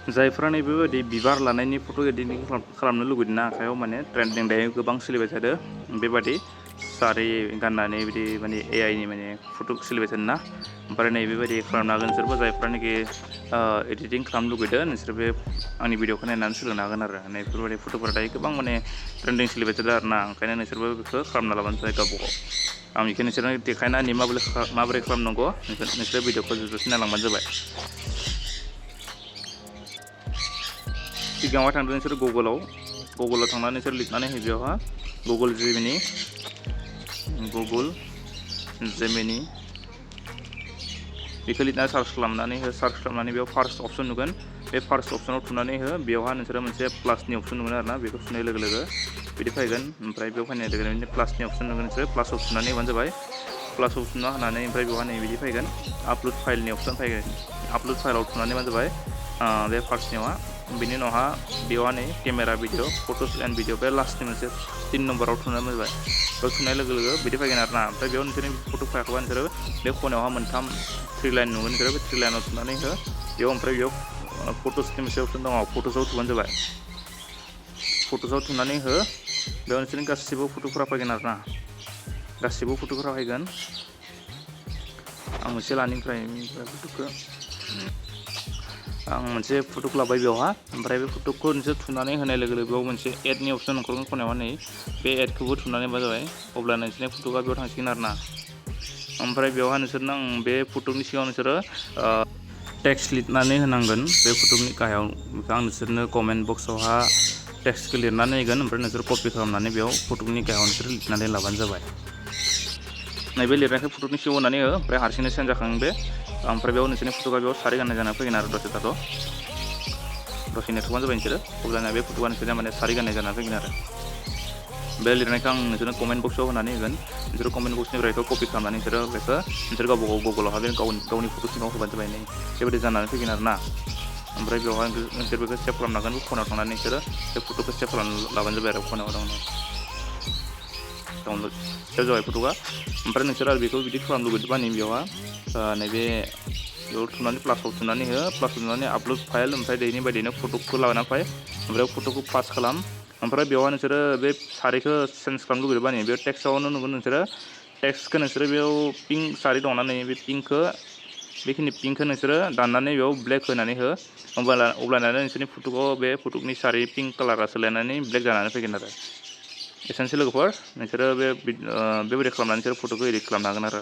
जायफ्रा नैबेबायदि बिबार लानायनि फट' एडिटिं खालामनो लुगैदों ना आखायाव माने ट्रेन्डिं दायो गोबां सोलिबाय थादों बेबादि सारि गाननानै बिदि माने AI नि माने फट' सोलिबाय थादों ना ओमफ्राय नैबेबायदि खालामनो हागोन सोरबा जायफ्रानोखि एडिटिं खालामनो लुगैदों नोंसोर बे आंनि भिडिअखौ नायनानै सोलोंनो हागोन आरो नैफोरबायदि फट'फोरा दायो गोबां माने ट्रेन्डिं सोलिबाय थादों आरो ना ओंखायनो नोंसोरबो बेखौ खालामना लाबानो जाबाय गावबागाव आं बेखौ नोंसोरनो देखायनानै माबोरै खालामनांगौ नोंसोर भिडिअखौ जोबजासिम नायलांबानो जाबाय सिगाङाव थांदों नोंसोर गुगोलाव थांनानै नोंसोर लिरनानै हो बेयावहा गुगोल जेमिनि बेखौ लिरनानै सार्च खालामनानै बेयाव फार्स्ट अपसन नुगोन बे फार्स्ट अपसनाव थुनानै हो बेयावहा नोंसोरो मोनसे प्लासनि अपसन नुगोन आरोना बेखौ थुनाय लोगो लोगो बिदि फैगोन ओमफ्राय बेयाव फैनाय लोगो लोगो प्लासनि अपसन नुगोन नोंसोरो प्लासाव थुनानै होबानो जाबाय प्लासाव थुना होनानै ओमफ्राय बेवहाय नै बिदि फैगोन आपल'ड फाइलनि अपसन फैगोन आपल'ड फाइलाव थुनानै होबानो जाबाय बे फार्स्टनियावहा बिनि उनावहा बेवहाय नै केमेरा भिडिअ फट'स एन्ड भिडिअ बे लास्टनि मोनसे 3 नम्बराव थुनानै होबाय बेयाव थुनाय लोगो लोगो बिदि फैगोन आरोना ओमफ्राय बेयाव नोंसोरनि फट' फैयाखैबा नोंसोरो बे खनायावहा मोनथाम 3 लाइन नुगोन नोंसोरो बे 3 लाइनाव थुनानै हो बेयाव ओमफ्राय बेयाव फट'सनि मोनसे अपसन दङ फट'सआव थुबानो जाबाय फट'सआव थुनानै हो बेयाव नोंसोरनि गासिबो फट'फोरा फैगोन आरोना गासिबो फट'फोरा फैगोन आं मोनसे लानिफ्राय फट'खौ आं मोनसे फट'खौ लाबाय बेयावहा ओमफ्राय बे फट'खौ नोंसोर थुनानै होनाय लोगो लोगो बेयाव मोनसे एडनि अपसन ओंखारगोन खनायावहा नै बे एडखौबो थुनानै होबा जाबाय अब्ला नोंसोरनि फट'आ बेयाव थांसिगोन आरोना ओमफ्राय बेवहाय नोंसोरनो बे फट'नि सिगाङाव नोंसोरो टेक्स्ट लिरनानै होनांगोन बे फट'नि गाहायाव आं नोंसोरनो कमेन्ट बक्सआवहा टेक्स्टखौ लिरनानै होगोन ओमफ्राय नोंसोर कपि खालामनानै बेयाव फट'नि गाहायाव नोंसोर लिरनानै लाबानो जाबाय नैबे लिरनायखौ फट'नि सिगाङाव होनानै हो ओमफ्राय हारसिंनो सेन्ज जाखागोन बे ओमफ्राय बेयाव नोंसोरनि फट'आ बेयाव सारि गाननाय जाना फैगोन आरो दसे नेथ'बानो जाबाय नोंसोरो अब्लाना बे फट'आ नोंसोरना माने सारि गाननाय जाना फैगोन आरो बे लिरनायखौ आं नोंसोरनो कमेन्ट बक्सआव होनानै होगोन नोंसोर कमेन्ट बक्सनिफ्राय बेखौ कपि खालामनानै नोंसोर गावबागाव गुगोलावहा बे गावनि फट' सिङाव होबानो जाबाय नै बेबायदि जानानै फैगोन आरोना ओमफ्राय बेवहाय नोंसोर बेखौ सेभ खालामनो हागोन खनायाव थांनानै नोंसोरो बे फट'खौ सेभ खालामना लाबानो जाबाय आरो खनायाव डाउनलड सेभ जाबाय फट'आ ओमफ्राय नोंसोर आरो बेखौ बिदि खालामनो लुगैदोंबा नै बेयावहा नैबे बेयाव थुनानै प्लासाव थुनानै हो प्लासाव थुनानै आपल'ड फाइल ओमफ्राय दैनि बायदिनो फट'खौ लानानै फै ओमफ्राय फट'खौ पास खालाम ओमफ्राय बेवहाय नोंसोरो बे सारिखौ चेन्ज खालामनो लुगैदोंबा नै बेयाव टेक्स्टआवनो नुगोन नोंसोरो टेक्स्टखौ नोंसोरो बेयाव पिंक सारि दंना नै बे बेखिनि पिंकखौ नोंसोरो दाननानै बेयाव ब्लेक होनानै हो अब्लाना नोंसोरनि फट'खौ बे फट'नि सारि पिंक कालारा सोलायनानै ब्लेक जानानै फैगोन आरो एसेनोसै लोगोफोर नोंसोरो बेबायदि खालामनानै नोंसोर फट'खौ एडिट खालामनो हागोन आरो